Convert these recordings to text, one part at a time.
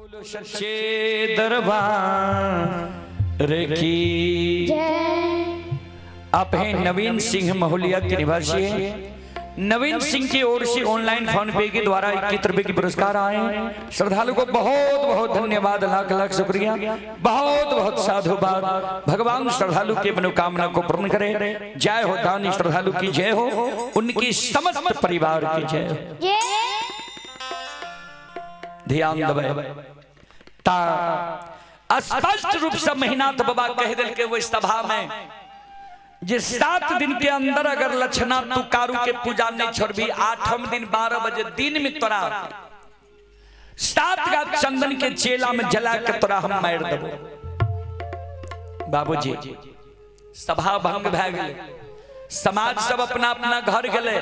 बोलो सच्चे दरबार की। आप हैं नवीन सिंह महुलिया के निवासी हैं। नवीन सिंह की ओर से ऑनलाइन फोन पे के द्वारा 21 रुपए की पुरस्कार आए। श्रद्धालु को बहुत बहुत धन्यवाद, लाख लाख शुक्रिया, बहुत बहुत साधुवाद। भगवान श्रद्धालु के मनोकामना को पूर्ण करे। जय हो दानी श्रद्धालु की जय हो, उनकी समस्त परिवार की जय हो। ध्यान दबे ता स्पष्ट रूप से महिनाथ बाबा कह दिल के वो सभा में जे 7 दिन के अंदर अगर लक्षणा तू कारू के पूजा नहीं छोड़बी, 8म दिन 12 बजे दिन में तोरा 7 का चंदन के चेला में जला के तोरा हम मार देबो। बाबूजी सभा भंग भए गेलै, समाज सब अपना अपना घर गेलै।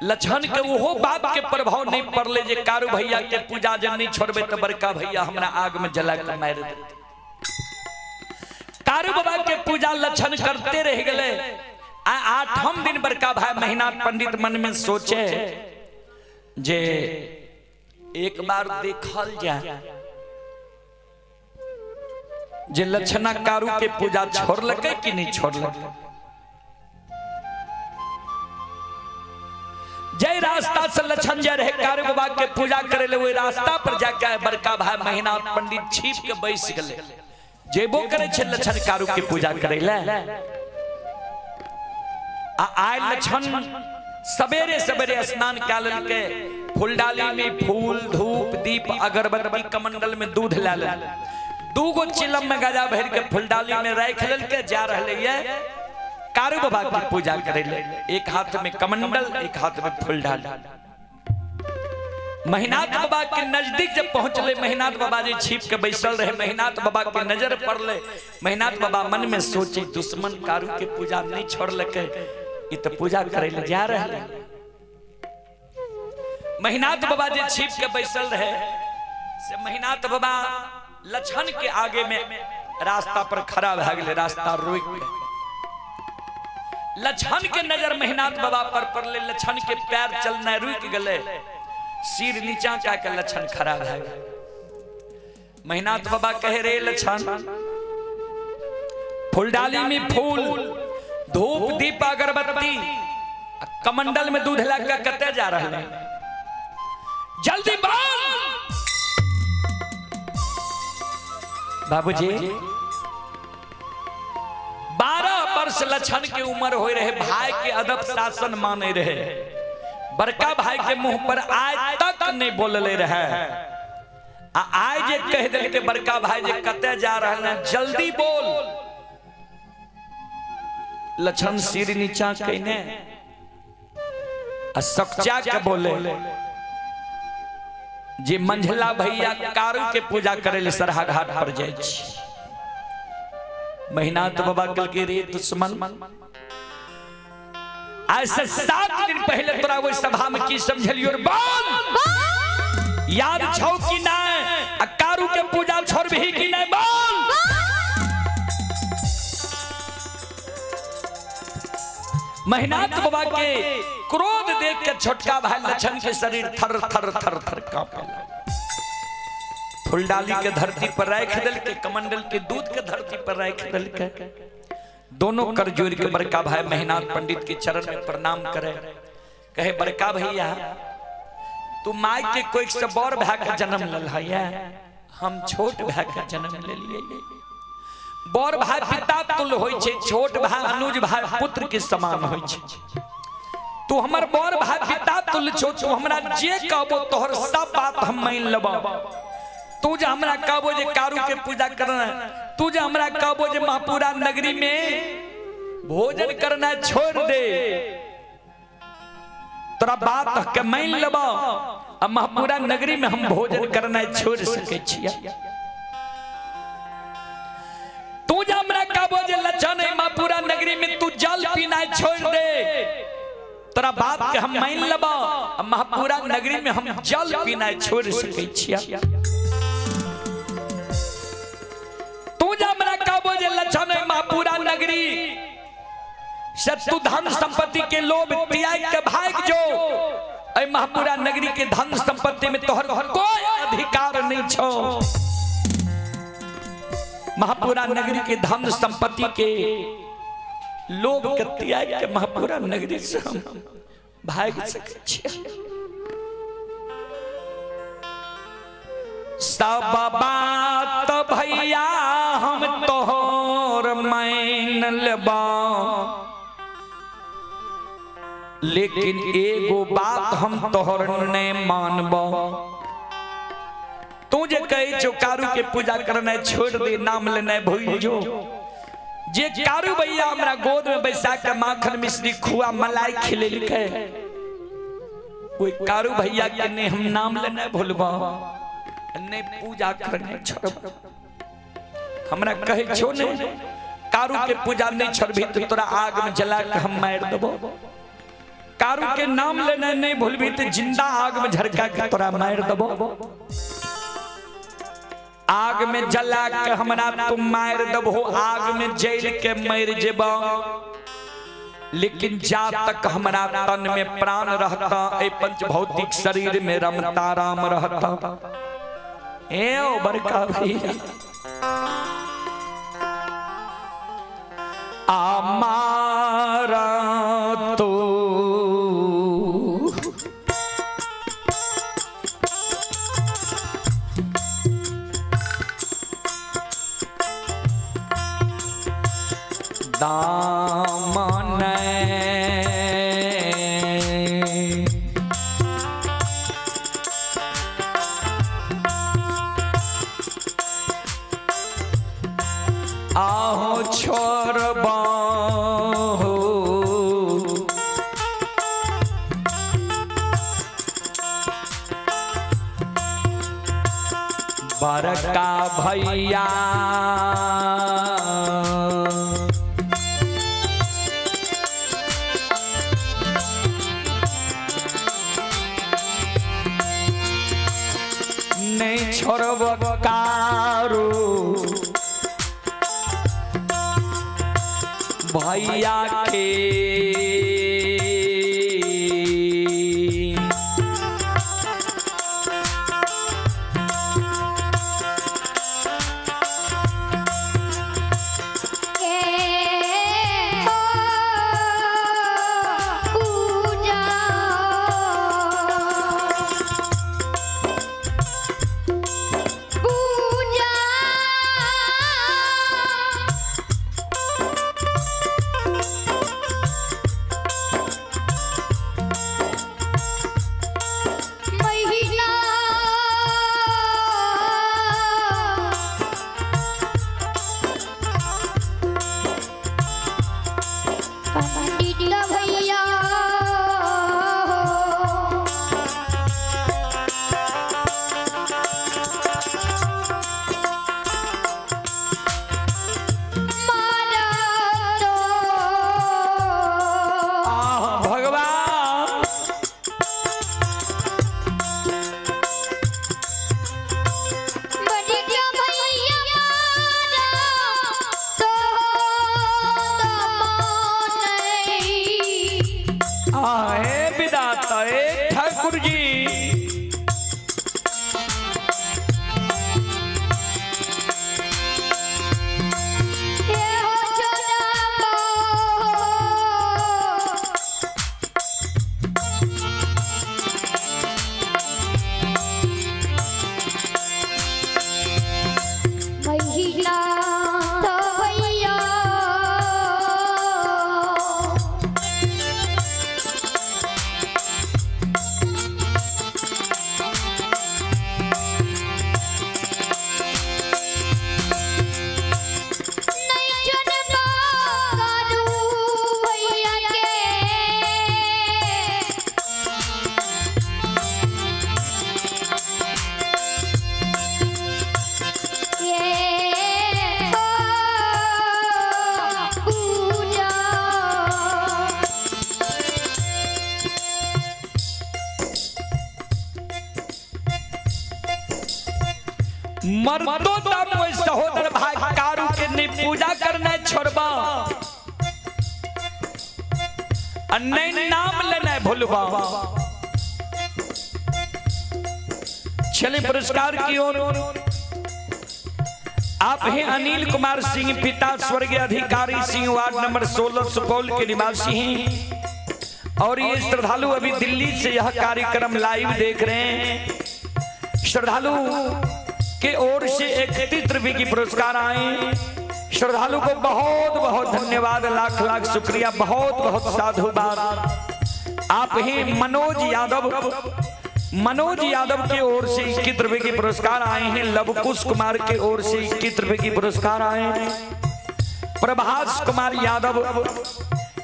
लक्षण के ओहो बात के प्रभाव नहीं पड़ले जे कारू भैया के पूजा जब नहीं छोड़बे तो बड़का भैया हमरा आग में जला के मार देते। कारू बाबा के पूजा लक्षण करते रह गए। 8म दिन बड़का भाई महिनाथ पंडित मन में सोचे जे एक बार देखल जाए जे लक्षणा कारू के पूजा छोड़लकै कि नहीं छोड़लकै। जय रास्ता से लक्षण जा रहे कारू बाबा के पूजा करे ले, वही रास्ता पर जाके बड़का भाई महिनाथ पंडित छिप के बैस गए। जेबो करे छे लक्षण कारू के पूजा करे ले। आ आए लक्षण सवेरे सवेरे स्नान कए लेलकै, फूलडाली में फूल धूप दीप अगरबत्ती कमंडल में दूध ला लेल, 2 गो चिलम में गजा भर के फूलडाली में राख लेलकै, जा रहले ये कारू बाबा की पूजा करे ले। एक हाथ में कमंडल, एक हाथ में फूलडाली। महिनाथ बाबा के नजदीक जब पहुंचले, महिनाथ बाबा जी छिप के बैसल रहे। महिनाथ बाबा के नजर पड़ले। महिनाथ बाबा मन में सोचे दुश्मन कारू के पूजा नहीं छोड़लकै, ई तो पूजा करे ले जा रहे। महिनाथ बाबा जी छिप के बैसल रहे से महिनाथ बाबा लक्षण के आगे में रास्ता पर खड़ा भए गेलै, रास्ता रोक के। लक्षण के नजर महिनाथ बाबा पर पड़ले, लक्षण के पैर चलना रुक गेलै, सिर नीचा कए के लक्षण खड़ा भए गेल। महिनाथ बाबा कहे रे लक्षण, फूलडाली में फूल धूप दीप अगरबत्ती कमंडल में दूध ला के कते जा रहे हैं, जल्दी बोल। बाबूजी 12 वर्ष लक्षण के उम्र हो रहे, भाई के अदब शासन माने रहे, बड़का भाई के मुंह पर आज तक नहीं बोलले रहे। आ आय जे कह दिल के बड़का भाई जे कते जा रहे हैं जल्दी बोल। लक्षण सिर नीचा कहने आ सकचा के बोले जे मंझला भैया कारू के पूजा करे ले सरहा घाट पर जाय छी। महिनाथ बाबा कल के रे दुश्मन, आज से 7 दिन पहले तोरा ओहि सभा में की समझलियो रे बोल, याद छौ कि नहीं, आ कारू के पूजा छोड़बही कि नहीं बोल। महिनाथ बाबा के क्रोध देख के छोटका भाई लक्षण के शरीर थर थर थर थर कांपे लागल। फूलडाली के धरती पर राख दिल के, कमंडल के दूध के धरती पर राख दिल के, दोनों कर जोड़ के बड़का भाई महिनाथ पंडित के चरण में प्रणाम करे, कहे बड़का भैया तू माई के कोई से बड़ भाई के जन्म लल है, हम छोट भाई के जन्म ले लिए। बड़ भाई पिता तुल्य होय छे, छोट भाई अनुज भाई पुत्र के समान होय छे। तू हमर बड़ भाई पिता तुल्य छो, तू हमरा जे कहबो तोहर सब बात हम मान लेबो। तू जे हमरा कहबो जे कारू के पूजा करना, तू जे हमरा कहबो जे महापुरा नगरी में भोजन करना छोड़ दे, तोरा बात के मान लेबो आ महापुरा नगरी में हम भोजन करना छोड़ सके छिया। तू जे हमरा कहबो जे लक्षण है महापुरा नगरी में तू जल पीना छोड़ दे, तोरा बात के हम मान लेबो आ महापुरा नगरी में हम जल पीना छोड़ सके छिया। तू जे हमरा कहबो जे लक्षण है महापुरा नगरी से तू धन संपत्ति के लोभ त्याग के भाग जो, एहि महापुरा नगरी के धन संपत्ति में तोहर कोई अधिकार नहीं छो। महापुरा नगरी के धन संपत्ति के लोग के त्याग के महापुरा नगरी से हम भाग सकै छियै। सब बात भैया हम तोहर मान लेबा, लेकिन एगो बात हम तोहर नहीं मानबा। तू जे कहे छो कारू के पूजा करना छोड़ दे, नाम लेना भूल जो, जे कारू भैया हमरा गोद में बैसा के माखन मिश्री खुआ मलाई खिलेलकै, कोई कारू भैया के नहीं हम नाम लेना भूलबा, नहीं पूजा करना छोड़बा। हमरा कहे छो ने कारू के पूजा नहीं छोड़बी तो तोरा आग में जला के हम मार देबो। कारू के नाम लेना नहीं भूलबी तो जिंदा आग में झरका के तोरा मार देबो। आग में जला के हमरा तुम मार देबो, आग में जल के मर जेबो, लेकिन जा तक हमरा तन में प्राण रहता, ए पंच भौतिक शरीर में रमता राम रहता। ए ओ बड़का भैया आमारा तो दामन आहो छोड़बा हो, बड़का भैया नहीं छोड़ब कारू भैया के। मर्दों तब कोई सहोदर भाई कारू के नहीं पूजा करना छोड़बा, नहीं नाम लेना भूलबा। चले पुरस्कार की ओर। आप हैं अनिल कुमार सिंह, पिता स्वर्गीय अधिकारी सिंह, वार्ड नंबर 16 सुपौल के निवासी हैं और ये श्रद्धालु अभी दिल्ली से यह कार्यक्रम लाइव देख रहे हैं। श्रद्धालु के ओर से 31 रुपए की पुरस्कार आए। श्रद्धालु को बहुत बहुत धन्यवाद, लाख लाख शुक्रिया, बहुत बहुत साधुवाद। आप हैं मनोज यादव, मनोज यादव की ओर से 21 रुपए के पुरस्कार आए हैं। लवकुश कुमार के ओर से 21 रुपए की पुरस्कार आए हैं। प्रभास कुमार यादव,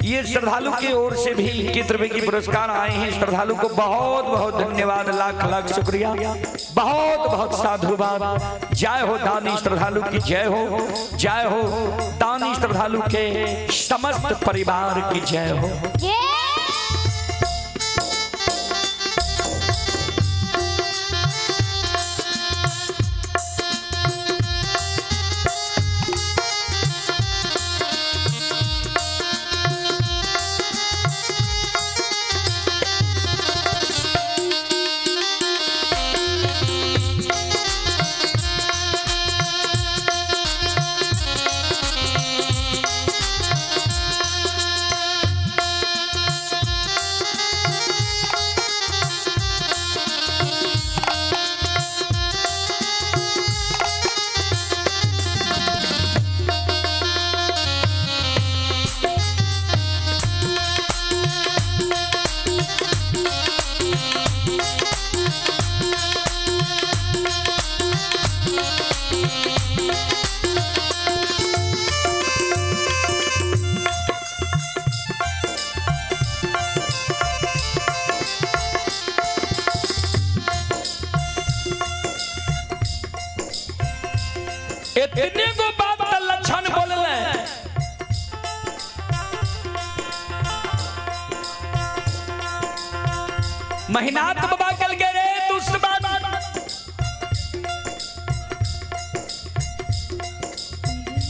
ये श्रद्धालु की ओर से भी 21 रुपए की पुरस्कार आए हैं। श्रद्धालु को बहुत बहुत धन्यवाद, लाख लाख शुक्रिया, बहुत बहुत साधुवाद। जय हो दानी श्रद्धालु की जय हो, जय हो दानी श्रद्धालु के समस्त परिवार की जय हो। इतने गो बात त लक्षण बोलले। महिनाथ बाबा कल के रे दुश्मन,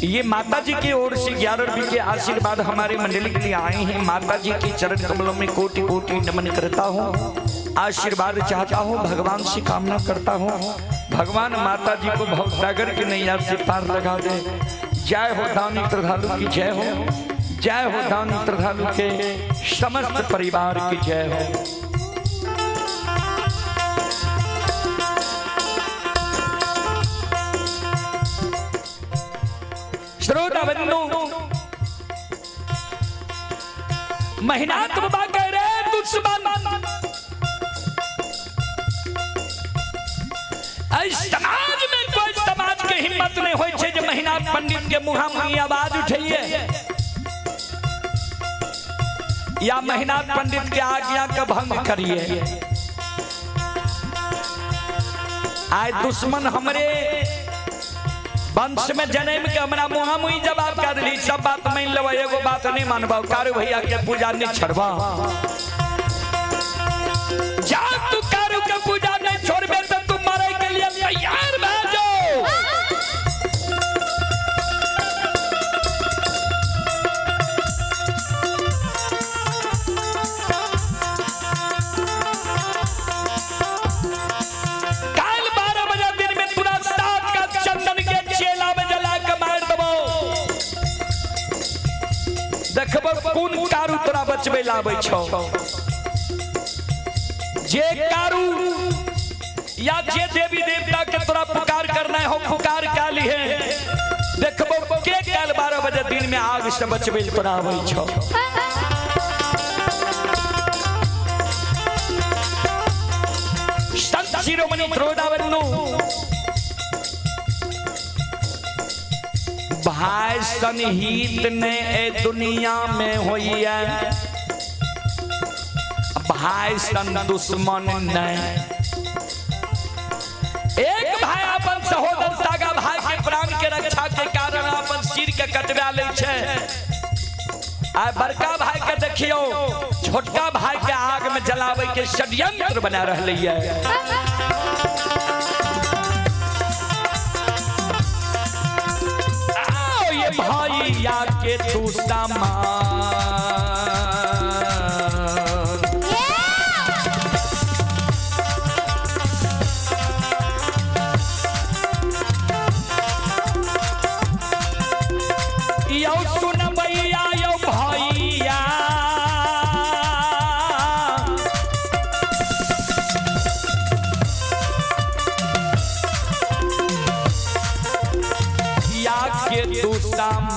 ये माता जी की ओर से 11 रुपये के आशीर्वाद हमारे मंडली के लिए आए हैं। माता जी के चरण कमलों में कोटि कोटि नमन करता हूँ, आशीर्वाद चाहता हूँ, भगवान से कामना करता हूँ, भगवान माता जी को भवसागर की नैया से पार लगा दे। जय हो दानी श्रद्धालु की जय हो, जय हो दानी श्रद्धालु के समस्त परिवार की जय हो। श्रोता बंधु, महिनाथ बाबा कह रहे दुश्मन, समाज में कोई समाज के हिम्मत नहीं होय छै जे महिनाथ पंडित के मुहा मुही आवाज उठैये या महिनाथ पंडित के आज्ञा के भंग करिए। आय दुश्मन हमरे वंश में जन्म के हमरा मुहा मुही जवाब कर ली, सब बात मान लेबै, एगो बात नहीं मानबौ, कारू भैया के पूजा नहीं छोड़बा। जा तू कारू के पूजा नहीं छोड़बे तो तू मरे के लिए तैयार भए जो। काल 12 बजे दिन में तुरा सात का चंदन के चेला में जला के मार देबो, देखबो कोन कारू तोरा बचबे लाबै छौ। जे कारू या जे देवी देवता के तोरा पुकार करना हो पुकार का लिहे, देखबो के काल 12 बजे दिन में आग से बचबे तोरा आबै छौ। संत शिरोमणि त्रोडावन्नु भाई सनहित ने ए दुनिया में होइए, भाई सन दुश्मन नहीं। एक भाई अपन सहोदर सागा भाई के प्राण के रक्षा के कारण अपन सिर के कटवा लै छै। आ बड़का भाई के देखियो छोटका भाई के आग में जलावे के षड्यंत्र बना रहलै है। आओ ये भैया के तू सामान, दुश्मन।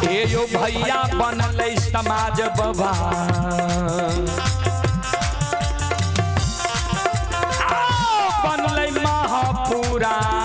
हे यो भैया बनल समाज बाबा, बनल महापुराण।